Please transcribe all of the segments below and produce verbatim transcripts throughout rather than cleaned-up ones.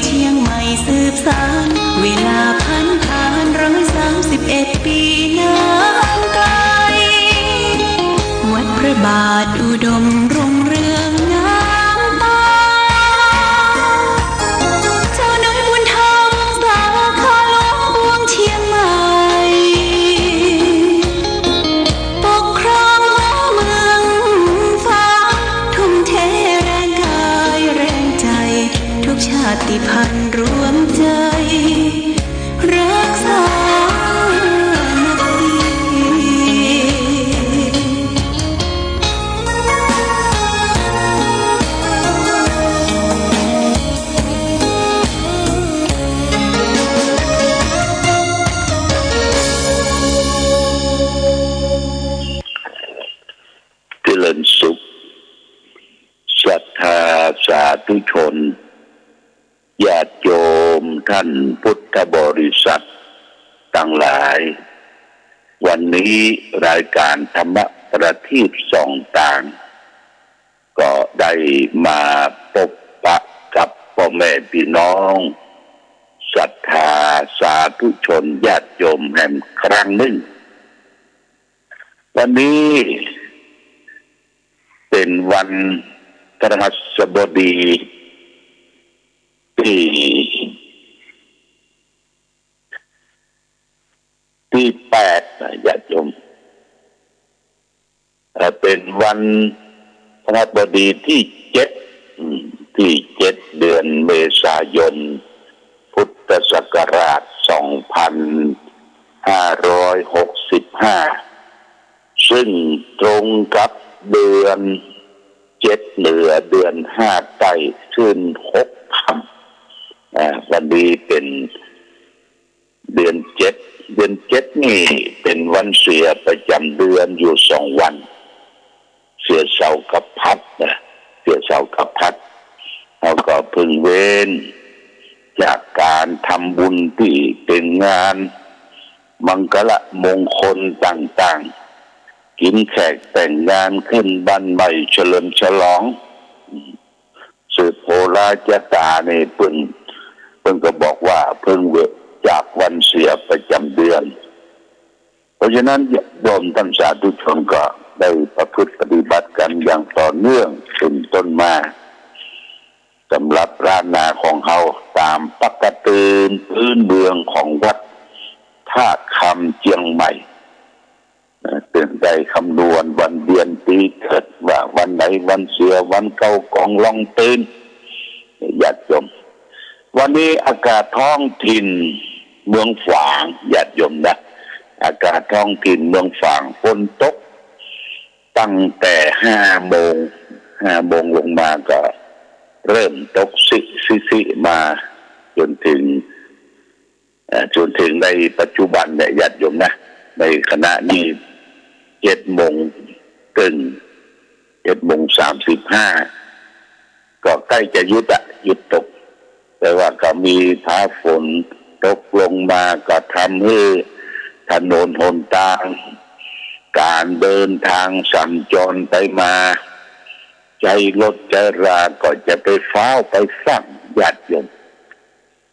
เชียงใหม่สืบสาน เวลาผันผ่านร้อยสามสิบเอ็ดปีนานไกล วัดพระบาทอุดมรุ่งเรืองงามตา เจ้าน้อยบุญธรรมสาขาหลวงปวงเชียงใหม่ ปกครองหัวเมืองฟ้า ทุ่มเทแรงกายแรงใจ ทุกชาติพันธุ์รวมใจ รักษานาที เจริญสุข ศรัทธาสาธุชน ญาติโยมท่านพุทธบริษัทตังหลาย วันนี้รายการธรรมประทีปส่องตาง ก็ได้มาปะปะกับป้อแม่ปี้น้อง ศรัทธาสาธุชนญาติโยมแหมครั้งนึ่ง วันนี้เป๋นวันพฤหัสบดีตี้ ตี้แปดนะญาติโยม เอ่อ เป๋นวันพฤหัสบดีตี้เจ็ด อืม ตี้เจ็ดเดือนเมษายน พุทธศักราชสองพันห้าร้อยหกสิบห้า ซึ่งตรงกับเดือนเจ็ดเหนือ เดือนห้าใต้ ขึ้นหกค่ำ อ่า วันนี้เป๋น เดือนเจ็ด เดือนเจ็ดนี่เป๋นวันเสียประจ๋ำเดือนอยู่สองวัน เสียเสาร์กับพัดนะ เสียเสาร์กับพัด เฮาก็เพิ่งเว้นจากก๋านทำบุญตี้เป๋นงานมังคละมงคลต่างๆ กิ๋นแขกแต่งงานขึ้นบ้านใหม่เฉลิมฉลอง สืบโหราชะต๋านี่เปิ้น เปิ้นก็บอกว่าเพิ่งเว้นจากวันเสียประจ๋ำเดือน เพราะฉะนั้นญาติโยมท่านสาธุชนก็ได้ประพฤติปฏิบัติกั๋นอย่างต่อเนื่องเป๋นต้นมา สำหรับล้านนาของเฮาต๋ามปกติพื้นเมืองของวัดท่าคำเจียงใหม่ นะ เปิ้นได้คำนวณวันเดือนปี๋เกิดว่าวันไหนวันเสีย วันเก้ากองลองตื่น ญาติโยม วันนี้อากาศท้องถิ่นเมืองฝาง ญาติโยมนะ อากาศท้องถิ่นเมืองฝางฝนตกตั้งแต่ห้าโมง ห้าโมงลงมาก็เริ่มตกซิซิซิมาจ๋นเถิง เอ่อ จ๋นเถิงในปัจจุบันเนี่ยญาติโยมนะ ในขณะนี้เจ็ดโมงเกิ่ง เจ็ดโมงสามสิบห้า ก็ใก้จะหยุดอะ หยุดตก แต่ว่าก็มีฟ้าฝนตกลงมาก็ทำหื้อถนนหนตาง ก๋านเดินตางสัญจรไปมา ใจ๊รถใจ๊ราก็จะไปฟ้าวไปฟั่ง ญาติโยม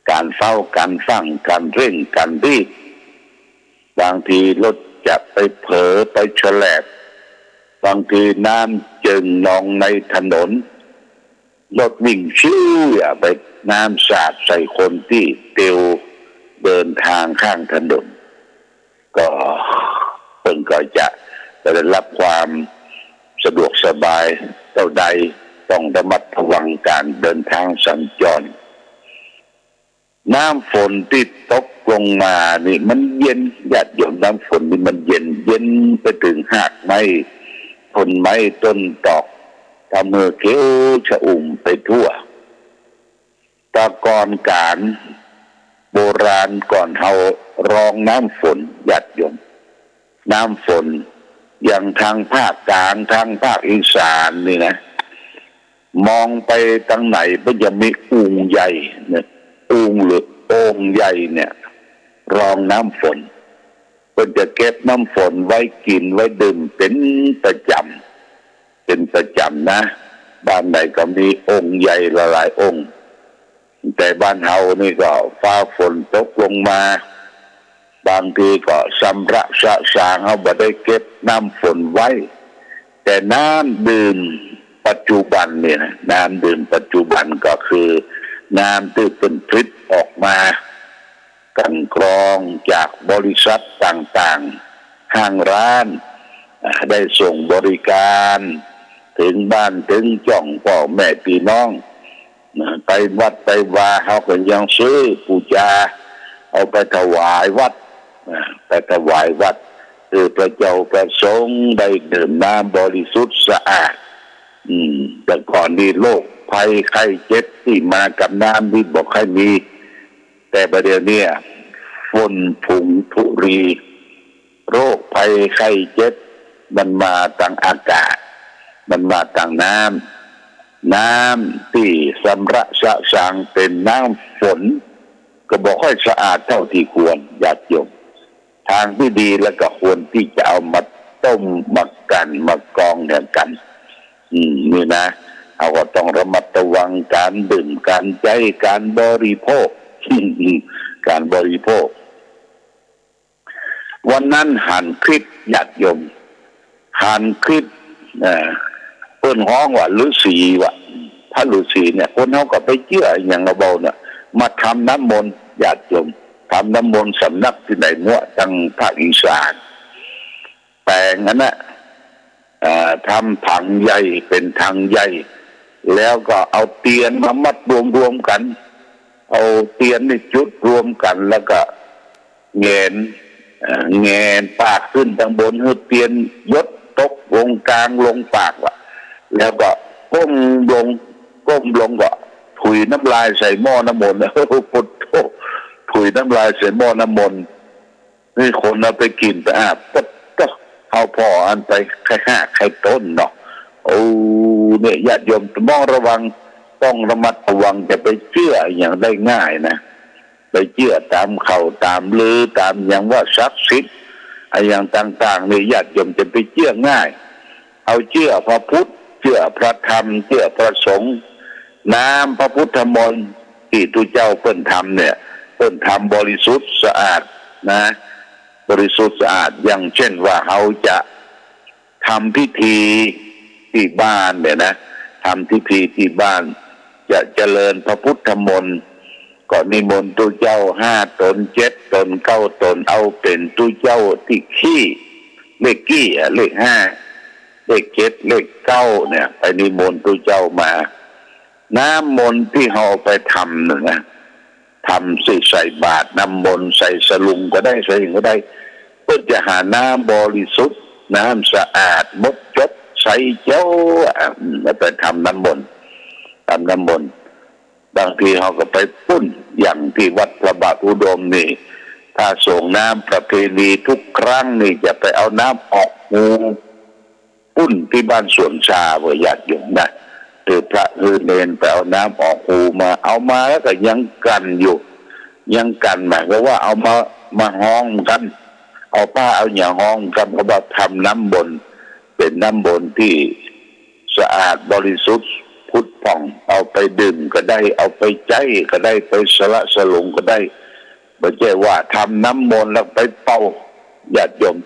ก๋านฟ้าวก๋านฟั่ง ก๋านเร่งก๋านรีบ บางทีรถจะไปเผลอไปแฉลบ บางทีน้ำเจิ่งนองในถนน รถวิ่งชิวอย่าไป น้ำสาดใส่คนตี้เตียวเดินตางข้างถนน ก็เปิ้นก็จะได้รับความสะดวกสบายเต้าใด ต้องระมัดระวังก๋านเดินตางสัญจร น้ำฝนตี้ตกลงมานี่มันเย็น ญาติโยม น้ำฝนนี่มันเย็น เย็นไปเถิงฮากไม้ ต้นไม้ต้นตอก ทำหื้อเขียวชอุ่มไปทั่ว แต่ก่อนก๋านโบราณก่อนเฮารองน้ำฝน ญาติโยม น้ำฝน อย่างตางภาคกลาง ตางภาคอีสานนี่นะ มองไปตางไหนเปิ้นจะมีอุงใหญ่เนี่ย อุงหรือโอ่งใหญ่เนี่ย รองน้ำฝน เปิ้นจะเก็บน้ำฝนไว้กิ๋นไว้ดื่มเป๋นประจ๋ำ เป๋นประจ๋ำนะ บ้านไหนก็มีโอ่งใหญ่หลายๆ โอ่ง แต่บ้านเฮานี่ก็ฟ้าฝนตกลงมา บางทีก็สำระสะสาง เฮาบ่ได้เก็บน้ำฝนไว้ แต่น้ำดื่มปัจจุบันนี่นะ น้ำดื่มปัจจุบันก็คือน้ำตี้เปิ้นผลิตออกมา กลั่นกรองจากบริษัทต่างๆ ห้างร้าน อ่า ได้ส่งบริการเถิงบ้านเถิงจ้องป้อแม่ปี้น้อง นะ ไปวัดไปวา เฮาก็ยังซื้อปู๋จา เอาไปถวายวัด นะ ไปถวายวัด หื้อพระเจ้าพระสงฆ์ได้ดื่มน้ำบริสุทธิ์สะอาด อืม แต่ก่อนนี่โรคภัยไข้เจ็บตี้มากับน้ำนี่บ่ค่อยมี แต่บ่าเดี่ยวนี้ฝุ่นผงธุลี โรคภัยไข้เจ็บ มันมาตางอากาศ มันมาตางน้ำ น้ำตี้สำระสะสางเป๋นน้ำฝน ก็บ่ค่อยสะอาดเต้าตี้ควร ญาติโยม ตางตี้ดีแล้วก็ควรตี้จะเอามาต้ม มากั๋น มากรองเนี่ยกั๋น อืม นี่นะ เฮาก็ต้องระมัดระวังก๋านดื่ม ก๋านใจ๊ ก๋านบริโภค ก๋านบริโภค วันนั้นหันคลิป ญาติโยม หันคลิป เอ่อ เปิ้นฮ้องว่าฤๅษี ว่าพระฤๅษีเนี่ย คนเฮาก็ไปเจื้ออะหยังกะเบาเนี่ย มาทำน้ำมนต์ ญาติโยม ทำน้ำมนต์สำนักตี้ไหนมั่ว ตางภาคอีสาน แป๋งอันนั้น เอ่อ ทำถังใหญ่เป๋นถังใหญ่ แล้วก็เอาเตียนมามัดรวมๆ กั๋น เอาเตียนนี่จุดรวมกั๋น แล้วก็แหงน เอ่อ แหงนปากขึ้นตางบน หื้อเตียนหยดตกลงก๋างลงปากว่ะ แล้วก็ก้มลง ก้มลงก็ถุยน้ำลายใส่หม้อน้ำมนต์ โอ้โห โพดโธ่ ถุยน้ำลายใส่หม้อน้ำมนต์ นี่คนเอาไปกิ๋นไปอาบ โพดโธ่ เฮาผ่ออันไปใค่ฮากใค่ต้นเนาะ โอ้ เนี่ย ญาติโยมต้องระวัง ต้องระมัดระวัง จะไปเจื้ออะหยังได้ง่ายนะ ไปเจื้อต๋ามข่าวต๋ามลือต๋ามหยังว่าศักดิ์สิทธิ์ อะหยังต่างๆ นี่ ญาติโยมจะไปเจื้อง่าย เอาเจื้อพระพุทธ เจื้อพระธรรม เจื้อพระสงฆ์ น้ำพระพุทธมนต์ตี้ตุ๊เจ้าเปิ้นทำเนี่ย เปิ้นทำบริสุทธิ์สะอาดนะ บริสุทธิ์สะอาด อย่างเช่นว่าเฮาจะ ทำพิธีตี้บ้านเนี่ยนะ ทำพิธีตี้บ้าน จะเจริญพระพุทธมนต์ ก็นิมนต์ตุ๊เจ้าห้าต๋น เจ็ดต๋น เก้าต๋น เอาเป๋นตุ๊เจ้าตี้ขี้ เลขขี้อะ เลขห้า เลขเจ็ด เลขเก้าเนี่ย ไปนิมนต์ตุ๊เจ้ามา น้ำมนต์ตี้เฮาเอาไปทำเนี่ยนะ ทำใส่ ใส่บาตรน้ำมนต์ ใส่สลุงก็ได้ ใส่หยังก็ได้ เปิ้นจะหาน้ำบริสุทธิ์ น้ำสะอาดหมดจด ใสแจ๋วอะ อืม เอาไปทำน้ำมนต์ ทำน้ำมนต์ บางทีเฮาก็ไปปุ้น อย่างตี้วัดพระบาทอุดมนี่ ถ้าสรงน้ำประเพณีทุกครั้งนี่ จะไปเอาน้ำออกฮู ปุ้นตี้บ้านสวนชาเว้ย ญาติโยมนะ คือพระคือเณรไปเอาน้ำออกฮูมา เอามาแล้วก็ยังกั๋นอยู่ ยังกั๋น หมายความว่าเอามา มาฮองกั๋น เอาผ้าเอาหยังฮองกั๋น เพราะว่าทำน้ำมนต์ เป๋นน้ำมนต์ตี้สะอาดบริสุทธิ์ผุดผ่อง เอาไปดื่มก็ได้ เอาไปใจ๊ก็ได้ ไปสละสลงก็ได้ บ่ใจ้ว่าทำน้ำมนต์แล้วไปเป่า ญาติโยม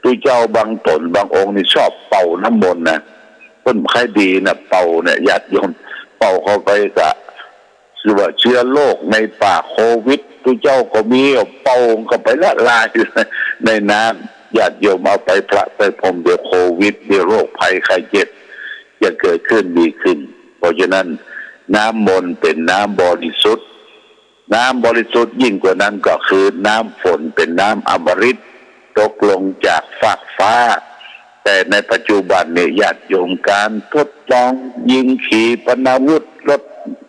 ตุ๊เจ้าบางต๋นบางองค์นี่ชอบเป่าน้ำมนต์นะ เปิ้นบ่ใค่ดีนะ เป่าเนี่ย ญาติโยม เป่าเข้าไปก็ คือว่าเจื้อโรคในป่าโควิด ตุ๊เจ้าก็มี เป่าก็ไปละลายในน้ำ ญาติโยมเอาไปพระไปพรม เดี๋ยวโควิด เดี๋ยวโรคภัยไข้เจ็บ จะเกิดขึ้นมีขึ้น เพราะฉะนั้น น้ำมนต์เป๋นน้ำบริสุทธิ์ น้ำบริสุทธิ์ยิ่งกว่านั้นก็คือน้ำฝนเป๋นน้ำอมฤต ตกลงจากฟากฟ้า แต่ในปัจจุบันเนี่ย ญาติโยม ก๋านทดลองยิงขีปนาวุธ ทด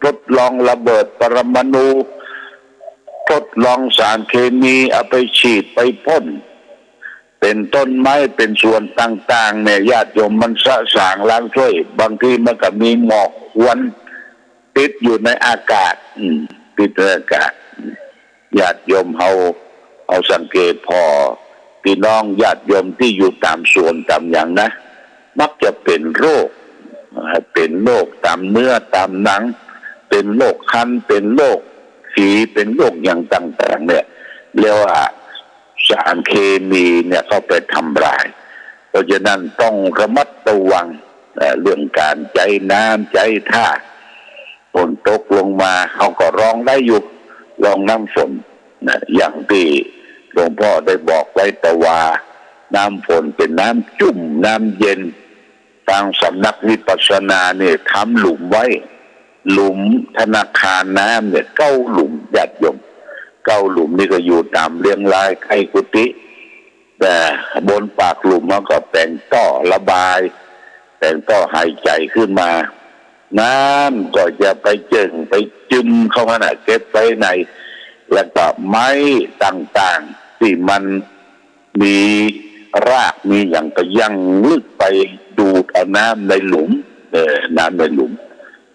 ทดลองระเบิดปรมาณู ทดลองสารเคมี เอาไปฉีดไปพ่น เป๋นต้นไม้ เป๋นสวนต่างๆ เนี่ย ญาติโยม มันสะสางล้างถ้วย บางทีมันก็มีหมอกควัน ติดอยู่ในอากาศ อืม ติดในอากาศ ญาติโยมเฮา เอาสังเกตผ่อ ปี้น้องญาติโยมตี้อยู่ต๋ามสวนต๋ามหยังนะ มักจะเป๋นโรค อ่า เป๋นโรคต๋ามเนื้อต๋ามหนัง เป๋นโรคคัน เป๋นโรคฝี เป๋นโรคหยังต่างๆ เนี่ย เรียกว่าสารเคมีเนี่ยเข้าไปทำลาย เพราะฉะนั้นต้องระมัดระวัง เอ่อ เรื่องก๋านใจ๊น้ำใจ๊ต้า ฝนตกลงมา เฮาก็รองได้อยู่ รองน้ำฝนนะ อย่างตี้หลวงพ่อได้บอกไว้ แต่ว่าน้ำฝนเป๋นน้ำจุ่ม น้ำเย็น ตางสำนักวิปัสสนาเนี่ยทำหลุมไว้ หลุมธนาคารน้ำเนี่ยเก้าหลุม ญาติโยม เก้าหลุมนี่ก็อยู่ต๋ามเลี้ยงรายใก้กุฏิ แต่บนปากหลุมเฮาก็แป๋งต้อระบาย แป๋งต้อหายใจ๋ขึ้นมา น้ำก็จะไปเจิ่งไปจึมเข้าหั้นน่ะ เก็บไว้ใน แล้วก็ไม้ต่างๆ ตี้มัน มีรากมีหยังก็ยังลึกไปดูดเอาน้ำในหลุม เออ น้ำในหลุม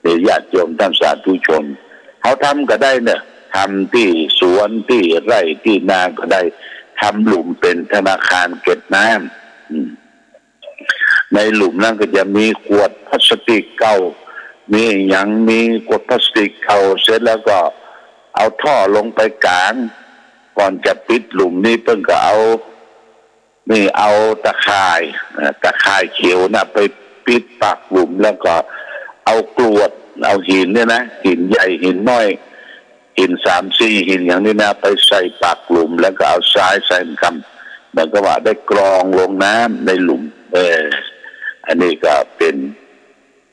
เนี่ย ญาติโยมท่านสาธุชน เฮาทำก็ได้เนี่ย ทำตี้สวนตี้ไร่ตี้นาก็ได้ ทำหลุมเป๋นธนาคารเก็บน้ำ อืม ในหลุมนั้นก็จะมีขวดพลาสติกเก่า มีหยัง มีขวดพลาสติกเก่า เสร็จแล้วก็เอาท่อลงไปก๋าง ก่อนจะปิดหลุมนี่เปิ้นก็เอา นี่เอาตะข่าย เอ่อ ตะข่ายเขียวน่ะไปปิดปากหลุม แล้วก็เอากรวด เอาหินเนี่ยนะ หินใหญ่ หินน้อย หินสามสี่หินอย่างนี้นะ ไปใส่ปากหลุม แล้วก็เอาทรายใส่กำ เหมือนกับว่าได้กรองลงน้ำในหลุม เออ อันนี้ก็เป๋น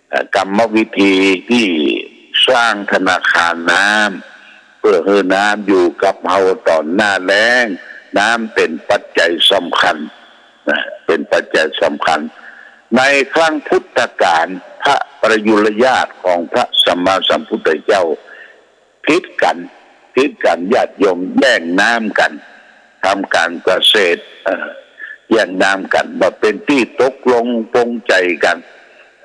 เอ่อ กรรมวิธีตี้สร้างธนาคารน้ำ เปื้อหื้อน้ำอยู่กับเฮาต๋อนหน้าแล้ง น้ำเป๋นปัจจัยสำคัญนะ เป๋นปัจจัยสำคัญ ในครั้งพุทธกาล พระประยุรญาติของพระสัมมาสัมพุทธเจ้า ผิดกั๋น ผิดกั๋น ญาติโยม แย่งน้ำกั๋น ทำก๋านเกษตร เอ่อ แย่งน้ำกั๋น บ่เป๋นตี้ตกลงปลงใจ๋กั๋น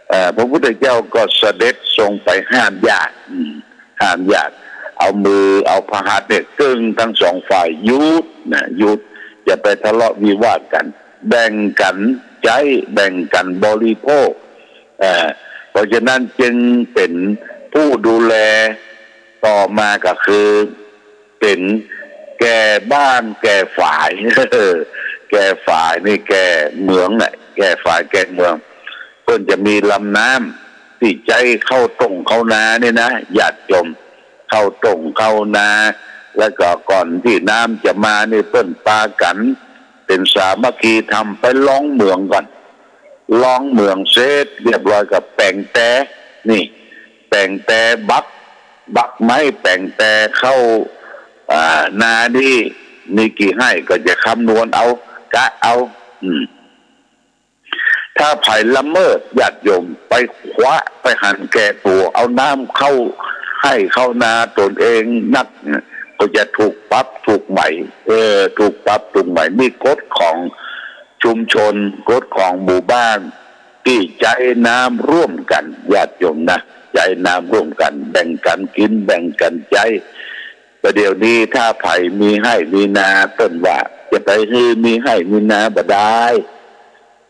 เอ่อ พระพุทธเจ้าก็เสด็จทรงไปห้ามญาติ อืม ห้ามญาติ เอามือ เอาพระหัตถ์เนี่ยเกิ่งตึงสองฝ่าย หยุดนะ หยุด อย่าไปทะเลาะวิวาทกั๋น แบ่งกั๋นใจ๊ แบ่งกั๋นบริโภค เอ่อ เพราะฉะนั้นจึงเป๋นผู้ดูแล ต่อมาก็คือเป๋นแก่บ้านแก่ฝาย แก่ฝายนี่แก่เมืองน่ะ แก่ฝายแก่เมือง เปิ้นจะมีลำน้ำตี้ใจ๊เข้าต้งเข้านานี่นะ ญาติโยม เข้าต้งเข้านา แล้วก็ก่อนตี้น้ำจะมานี่เปิ้นปากั๋นเป๋นสามัคคีธรรมไปลองเหมืองก่อน ลองเหมืองเสร็จเรียบร้อยก็แป๋งแต นี่ แป๋งแตบัก บักไม้ แป๋งแตเข้า อ่า นานี่ มีกี่ไฮ่ก็จะคำนวณเอา กะเอา อืม ถ้าใผละเมิด ญาติโยม ไปคว้า ไปหันแก่ตั๋ว เอาน้ำเข้าไฮ่เข้านาตนเองนัก ก็จะถูกปรับถูกไหม เออ ถูกปรับถูกไหม มีกฎของชุมชน กฎของหมู่บ้าน ตี้ใจ๊น้ำร่วมกั๋น ญาติโยมนะ ใจ๊น้ำร่วมกั๋น แบ่งกั๋นกิ๋น แบ่งกั๋นใจ๊ แต่เดี๋ยวนี้ถ้าใผมีไฮ่มีนา เปิ้นว่าจะไปหื้อมีไฮ่มีนาบ่ได้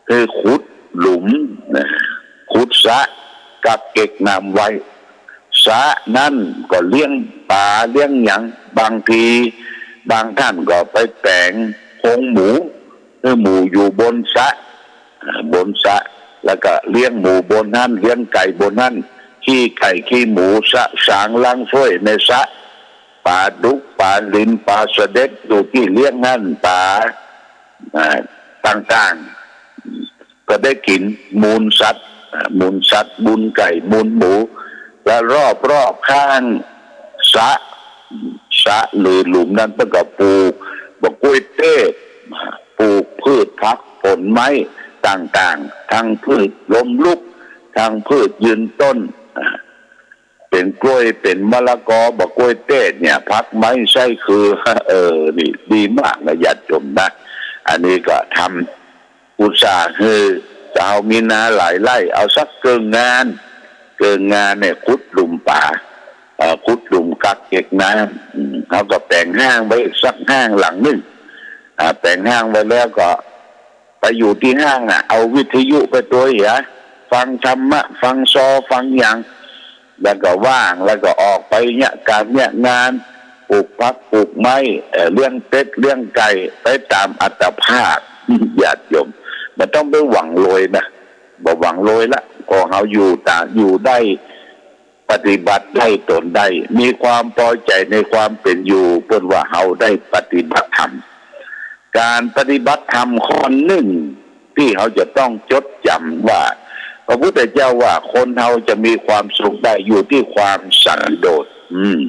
หื้อขุดหลุมนะ ขุดสระกักเก็บน้ำไว้ สระนั้นก็เลี้ยงป๋าเลี้ยงหยัง บางทีบางท่านก็ไปแป๋งโฮงหมู หื้อหมูอยู่บนสระ อ่า บนสระ แล้วก็เลี้ยงหมูบนหั้น เลี้ยงไก่บนหั้น ขี้ไก่ขี้หมู สะสางล้างถ้วยในสระ ป๋าดุก ป๋านิล ป๋าสะเด็ด อยู่ตี้เลี้ยงหั้น ป๋า อ่า ต่างๆ ก็ได้กิ๋นมูลสัตว์ อ่า มูลสัตว์ มูลไก่ มูลหมู และรอบๆ ข้างสระ สระหรือหลุมนั้นเปิ้นก็ปลูกบ่ากล้วยเทศ ปลูกพืชผักผลไม้ต่างๆ ตึงพืชล้มลุก ตึงพืชยืนต้น อ่า เป๋นกล้วย เป๋นมะละกอ บ่ากล้วยเทศเนี่ย ผักไม้ไส้เคือ เออ นี่ดีมากนะ ญาติโยมนะ อันนี้ก็ทำ อุตส่าห์หื้อ ถ้าเฮามีนาหลายไร่ เอาสักเกิ่งงาน เกิ่งงานเนี่ย ขุดหลุมป๋า เอ่อ ขุดหลุมกักเก็บน้ำ อืม เฮาก็แป๋งห้างไว้สักห้างหลังนึ่ง อ่า แป๋งห้างไว้แล้วก็ไปอยู่ตี้ห้างอะ เอาวิทยุไปตวยเหีย ฟังธรรมะ ฟังซอ ฟังหยัง แล้วก็ว่าง แล้วก็ออกไปเยียะก๋านเยียะงาน ปลูกผักปลูกไม้ เอ่อ เลี้ยงเป็ดเลี้ยงไก่ ไปต๋ามอัตภาพ ญาติโยม บ่ต้องไปหวังรวยนะ บ่หวังรวยละ ขอเฮาอยู่ต๋า อยู่ได้ ปฏิบัติได้ต๋นได้ มีความปอใจ๋ในความเป๋นอยู่ เปิ้นว่าเฮาได้ปฏิบัติธรรม ก๋านปฏิบัติธรรมข้อนึ่งตี้เฮาจะต้องจดจ๋ำว่า พระพุทธเจ้าว่าคนเฮาจะมีความสุขได้อยู่ตี้ความสันโดษ อืม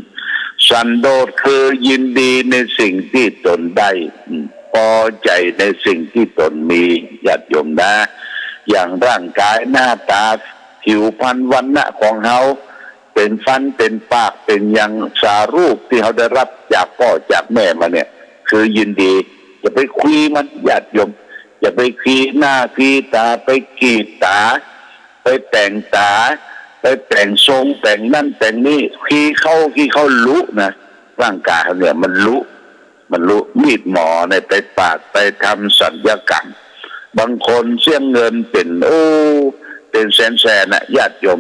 สันโดษคือยินดีในสิ่งตี้ต๋นได้ อืม ปอใจ๋ในสิ่งตี้ต๋นมี ญาติโยมนะ อย่างร่างก๋ายหน้าต๋า ผิวพรรณวรรณะของเฮา เป๋นฟัน เป๋นปาก เป๋นหยัง สารูปตี้เฮาได้ฮับจากป้อจากแม่มาเนี่ย คือยินดี อย่าไปคุยมัน ญาติโยม อย่าไปคุยหน้าคุยต๋า ไปกรีดต๋า ไปแต่งต๋า ไปแต่งทรงแต่งนั่นแต่งนี่ คุยเข้า คุยเข้าลุนะ ร่างก๋ายเฮาเนี่ยมันลุ มันลุ มีดหมอเนี่ยไปปาด ไปทำศัลยกรรม บางคนเสียเงินเป๋น โอ้ เป๋นแสนๆ น่ะ ญาติโยม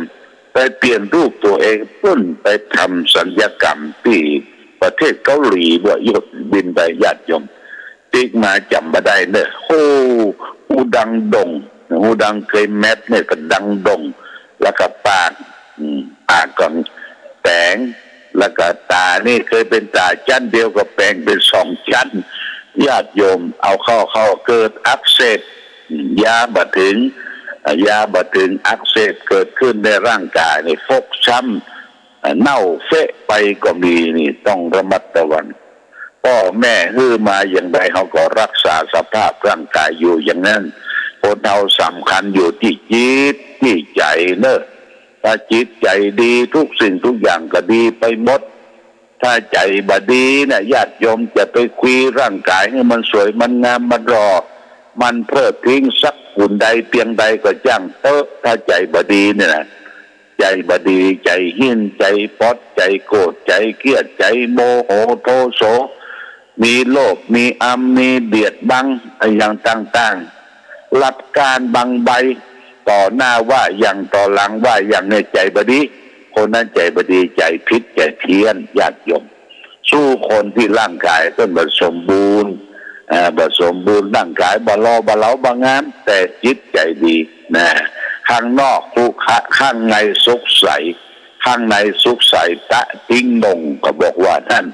ไปเปลี่ยนรูปตั๋วเอง ปุ้น ไปทำศัลยกรรมตี้ประเทศเกาหลี บ่ยศบินไป ญาติโยม ปิ๊กมาจ๋ำบ่ได้เน่อ โอ้ ฮูดังโด่ง ฮูดังเกยแมปเนี่ยก็ดังโด่ง แล้วก็ปาก อืม ปากก็แป๋ง แล้วก็ต๋านี่เกยเป๋นต๋าจั้นเดียวก็แป๋งเป๋นสองจั้น ญาติโยม เอาเข้า เข้าเกิดอักเสบ อืม ยาบ่เถิง อ่ะ ยาบ่เถิง อักเสบเกิดขึ้นในร่างก๋ายนี่ ฟกช้ำ อ่ะ เน่าเฟะไปก็มี นี่ต้องระมัดระวัง ป้อแม่หื้อมาอย่างใด เฮาก็ฮักษาสภาพร่างก๋ายอยู่อย่างนั้น คนเฮาสำคัญอยู่ตี้จิตตี้ใจ๋เน่อ ถ้าจิตใจ๋ดี ทุกสิ่งทุกอย่างก็ดีไปหมด ถ้าใจ๋บ่ดีน่ะ ญาติโยม จะไปคุยร่างก๋ายหื้อมันสวย มันงาม มันหล่อ มันเพิดพริ้งสักขุนใดเปียงใดก็จ้างเต๊อะ ถ้าใจ๋บ่ดีเนี่ยนะ ใจ๋บ่ดี ใจ๋หิ้น ใจ๋ป๊อด ใจ๋โกรธ ใจ๋เคียด ใจ๋โมโห โทโส มีโลภ มีอำ มีเบียดบัง อะหยังต่างๆ ลัดก้านบังใบ ต่อหน้าว่าหยัง ต่อหลังว่าหยังเนี่ย ใจ๋บ่ดี คนนั้นใจ๋บ่ดี ใจ๋ผิด ใจ๋เพี้ยน ญาติโยม สู้คนตี้ร่างก๋ายเปิ้นบ่สมบูรณ์ อ่า บ่สมบูรณ์ ร่างก๋ายบ่หล่อ บ่เหลา บ่งาม แต่จิตใจ๋ดีนะ ข้างนอกขรุขระ ข้างในสุขใส ข้างในสุขใส ตะติ๊งโหน่ง ก็บอกว่านั้น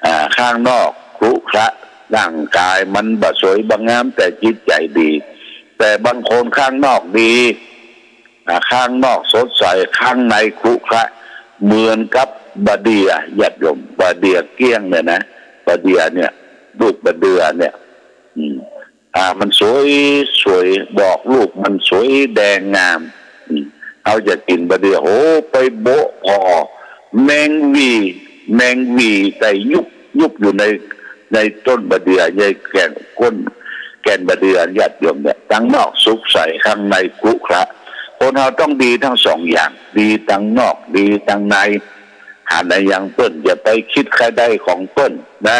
อ่า ข้างนอกขรุขระ ร่างก๋ายมันบ่สวยบ่งาม แต่จิตใจ๋ดี แต่บางคนข้างนอกดี อ่า ข้างนอกสดใส ข้างในขรุขระ เหมือนกับบ่าเดื่อ ญาติโยม บ่าเดื่อเกี้ยงเนี่ยนะ บ่าเดื่อเนี่ย ลูกบ่าเดื่อเนี่ย อืม อ่า มันสวย สวย ดอกลูกมันสวยแดงงาม อืม เฮาจะกิ๋นบ่าเดื่อ โห ไปโบะผ่อ แมงหวี่ แมงหวี่ไต่ยุบ ยุบอยู่ใน ในต้นบ่าเดื่อ ในแก่น ก้น แก่นบ่าเดื่อ ญาติโยมเนี่ย ตังนอกสุขใส ข้างในขรุขระ คนเฮาต้องดีทั้งสองอย่าง ดีตังนอก ดีตังใน หันอะหยังเปิ้น อย่าไปกึ๊ดใค่ได้ของเปิ้นนะ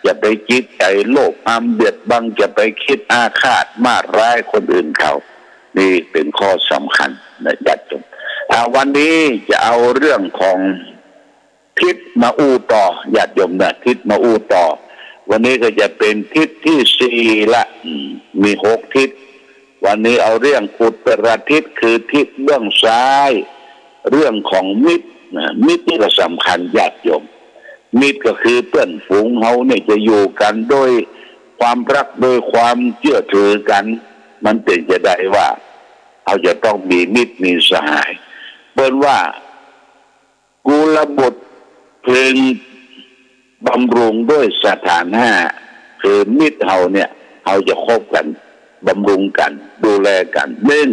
อย่าไปจิตใจ๋โลภอำเบียดบัง อย่าไปกึ๊ดอาฆาตมาดร้ายคนอื่นเขา นี่เป๋นข้อสำคัญนะ ญาติโยม อ่า วันนี้จะเอาเรื่องของ ทิศมาอู้ต่อ ญาติโยมนะ ทิศมาอู้ต่อ วันนี้ก็จะเป๋นทิศตี้สี่ละ อืม มีหกทิศ วันนี้เอาเรื่องอุตตรทิศ คือทิศเบื้องซ้าย เรื่องของมิตรนะ มิตรนี่ก็สำคัญ ญาติโยม มิตรก็คือเปื้อนฝูงเฮาเนี่ย จะอยู่กั๋นโดยความฮัก โดยความเจื้อถือกั๋น มันเป๋นจะได้ว่า เฮาจะต้องมีมิตรมีสหาย เปิ้นว่า กุลบุตรพึงบำรุงด้วยสถานห้า คือมิตรเฮาเนี่ย เฮาจะคบกั๋น บำรุงกั๋น ดูแลกั๋น นึ่ง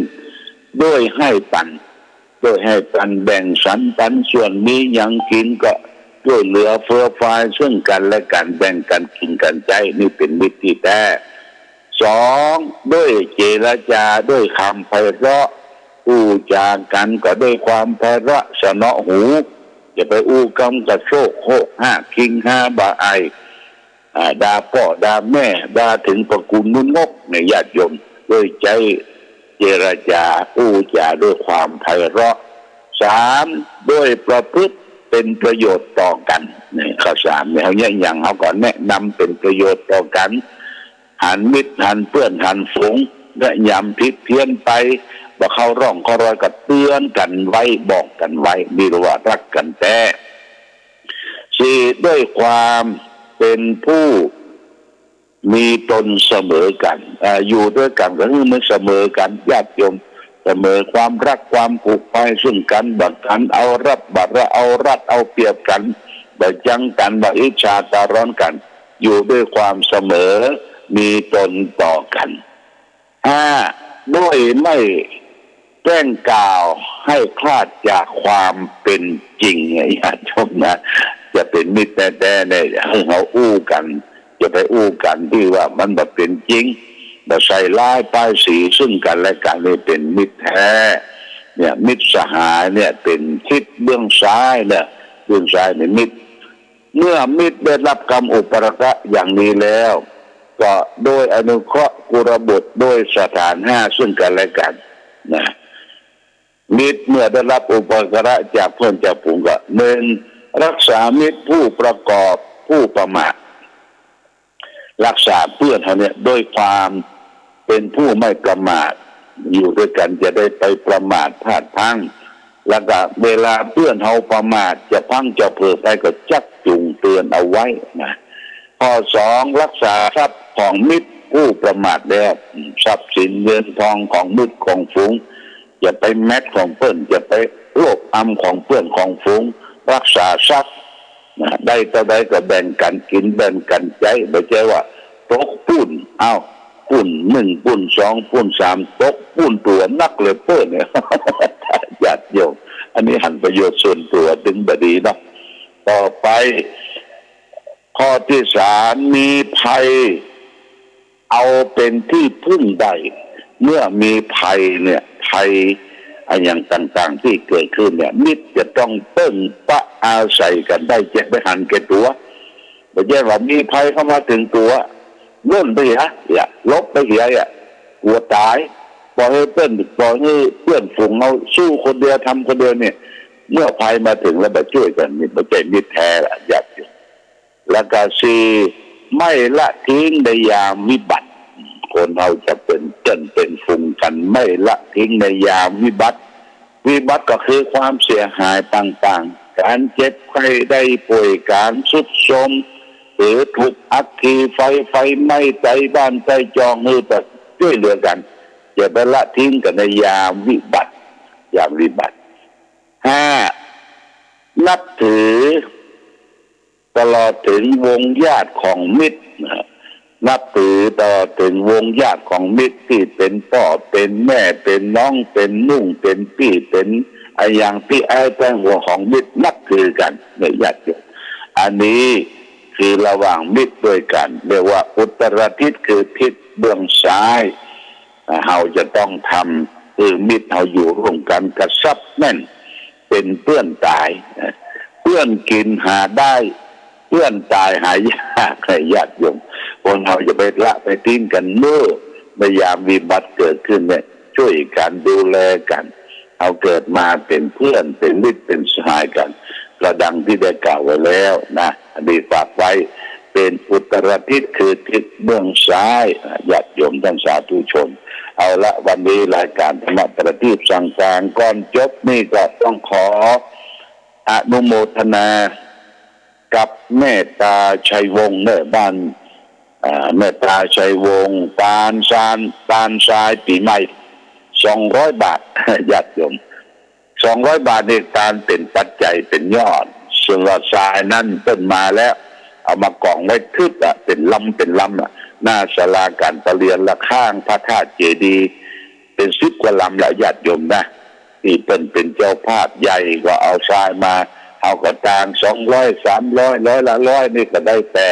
ด้วยให้ปัน ด้วยให้ปัน แบ่งสรรปันส่วน มีหยังกิ๋นก็จ้วยเหลือเฟือฟายซึ่งกั๋นและกั๋น แบ่งกั๋นกิ๋นกั๋นใจ๊ นี่เป๋นมิตรตี้แต๊ สอง ด้วยเจรจา ด้วยกำไพเราะ อู้จ๋ากั๋นก็ด้วยความไพเราะสนอหู อย่าไปอู้กำกระโชกโฮะฮาก คิงฮาบ่าอ่าย อ่า ด่าป้อด่าแม่ ด่าเถิงประกูลนุนงก เนี่ย ญาติโยม ด้วยใจ๊เจรจา อู้จ๋าด้วยความไพเราะ ส สาม ด้วยประพฤติเป๋นประโยชน์ต่อกั๋น นี่ ข้อสามเนี่ย เฮาเยียะหยังเฮาก็แนะนำเป๋นประโยชน์ต่อกั๋น หันมิตร หันเปื้อน หันฝูง และยามผิดเพี้ยนไป บ่เข้าร่องเข้ารอยก็เตื๋อนกั๋นไว้ บอกกั๋นไว้ นี่เรียกว่าฮักกั๋นแต๊ สี่ ด้วยความเป๋นผู้มีต๋นเสมอกั๋น อ่า อยู่ตวยกั๋นก็หื้อมันเสมอกั๋น ญาติโยม เสมอความฮักความผูกพันซึ่งกั๋น บ่หันเอารัด บ่เอารัดเอาเปรียบกั๋น บ่จังกั๋น บ่อิจฉาตาร้อนกั๋น อยู่ด้วยความเสมอ มีต๋นต่อกั๋น ห้า ด้วยไม่แกล้งกล่าวให้พลาดจากความเป๋นจริง ญาติโยมนะ จะเป๋นมิตรแต๊ๆ เนี่ย หื้อเฮาอู้กั๋น จะไปอู้กั๋นตี้ว่ามันบ่เป๋นจริง บ่ใส่ร้ายป้ายสีซึ่งกั๋นและกั๋น นี่เป๋นมิตรแท้ เนี่ย มิตรสหายเนี่ยเป๋นทิศเบื้องซ้ายเนี่ย เบื้องซ้ายเนี่ยมิตร เมื่อมิตรได้ฮับกำอุปการะอย่างนี้แล้ว ก็โดยอนุเคราะห์กุลบุตรด้วยสถานห้าซึ่งกั๋นและกั๋น นะ มิตรเมื่อได้ฮับอุปการะจากเปื้อนจากฝูงก็ หนึ่ง ฮักษามิตรผู้ประกอบผู้ประมาท ฮักษาเปื้อนเฮาเนี่ยด้วยความเป๋นผู้ไม่ประมาท อยู่ตวยกั๋นจะได้ไปประมาทพลาดพลั้ง แล้วก็เวลาเปื้อนเฮาประมาท จะพลั้งจะเผลอไปก็จักจูงเตื๋อนเอาไว้นะ ข้อสอง ฮักษาทรัพย์ของมิตรผู้ประมาทแล้ว ทรัพย์สินเงินทองของมิตรของฝูง จะไปแม็ดของเปิ้น จะไปโลภอำของเปื้อนของฝูง ฮักษาทรัพย์นะ ได้เต้าใดก็แบ่งกั๋นกิ๋นแบ่งกั๋นใจ๊ บ่ใจ้ว่าตกปุ้น เอ้า ปุ้นหนึ่ง ปุ้นสอง ปุ้นสาม ตกปุ้นตั๋วนักเหลือเปิ้นเนี่ย ญาติโยม อันนี้หันประโยชน์ส่วนตั๋วตึงบ่ดีเนาะ ต่อไป ข้อตี้สาม มีภัย เอาเป๋นตี้พึ่งได้ เมื่อมีภัยเนี่ย ภัยอะหยังต่างๆ ตี้เกิดขึ้นเนี่ย มิตรจะต้องเปิ้งปะอาศัยกั๋นได้ จะไปหันแก่ตั๋ว บ่ใจ้ว่ามีภัยเข้ามาเถิงตั๋ว ล่นไปเหีย เนี่ย หลบไปเหีย เนี่ย กั๋วต๋าย ปล่อยหื้อเปิ้น ปล่อยหื้อเปื้อนฝูงเฮาสู้คนเดียว ทำคนเดียวเนี่ย เมื่อภัยมาเถิงแล้วบ่จ้วยกั๋น นี่บ่ใจ้มิตรแท้ละ ญาติโยม แล้วก็สี่ ไม่ละทิ้งในยามวิบัติ คนเฮาจะเป๋นเปื้อนเป๋นฝูงกั๋น ไม่ละทิ้งในยามวิบัติ วิบัติก็คือความเสียหายต่างๆ ก๋านเจ็บไข้ได้ป่วย ก๋านทรุดโทรม หรือถูกอัคคีไฟ ไฟไหม้ใต้บ้านใต้จอง หื้อไปจ้วยเหลือกั๋น อย่าไปละทิ้งกั๋นในยามวิบัติ ยามวิบัติ ห้า นับถือ ตลอดเถิงวงญาติของมิตรนะ นับถือตลอดเถิงวงญาติของมิตร ตี้เป๋นป้อเป๋นแม่ เป๋นน้อง เป๋นนุ่ง เป๋นปี้ เป๋นอะหยัง ตี้อ้ายแป้งหัวของมิตร นับถือกั๋น เนี่ย ญาติโยม อันนี้คือระหว่างมิตรตวยกั๋น เรียกว่าอุตตรทิศ คือทิศเบื้องซ้าย อ่า เฮาจะต้องทำหื้อมิตรเฮาอยู่ร่วมกั๋นกระชับแน่น เป๋นเปื้อนต๋าย เปื้อนกิ๋นหาได้ เปื้อนต๋ายหายาก ญาติโยม คนเฮาอย่าไปละไปทิ้งกั๋นเน่อ ในยามวิบัติเกิดขึ้นเนี่ย จ้วยกั๋นดูแลกั๋น เฮาเกิดมาเป๋นเปื้อน เป๋นมิตร เป๋นสหายกั๋น ก็ดังตี้ได้กล่าวไว้แล้วนะ อันนี้ฝากไว้ เป๋นอุตตรทิศ คือทิศเบื้องซ้าย ญาติโยมต้านสาธุชน เอาละ วันนี้รายก๋านธรรมะประทีปส่องสว่าง ก่อนจบนี่ก็ต้องขออนุโมทนากับแม่ต๋าชัยวงศ์ แม่บ้าน อ่า แม่ต๋าชัยวงศ์ ต๋านซาน ต๋านซายปี๋ใหม่ สองร้อยบาท ญาติโยม สองร้อยบาทนี่ต๋านเป๋นปัจจัยเป๋นยอด ส่วนว่าซายนั้นเปิ้นมาแล้ว เอามาก่องไว้ทึบอะ เป๋นลำเป๋นลำอะ หน้าศาลาก๋านประเรียนละข้างพระธาตุเจดีย์ เป๋นสิบกว่าลำละ ญาติโยมนะ ตี้เปิ้นเป๋นเจ้าภาพใหญ่ก็เอาซายมา เฮาก็ตางสองร้อย สามร้อย ร้อยละร้อยนี่ก็ได้ แต่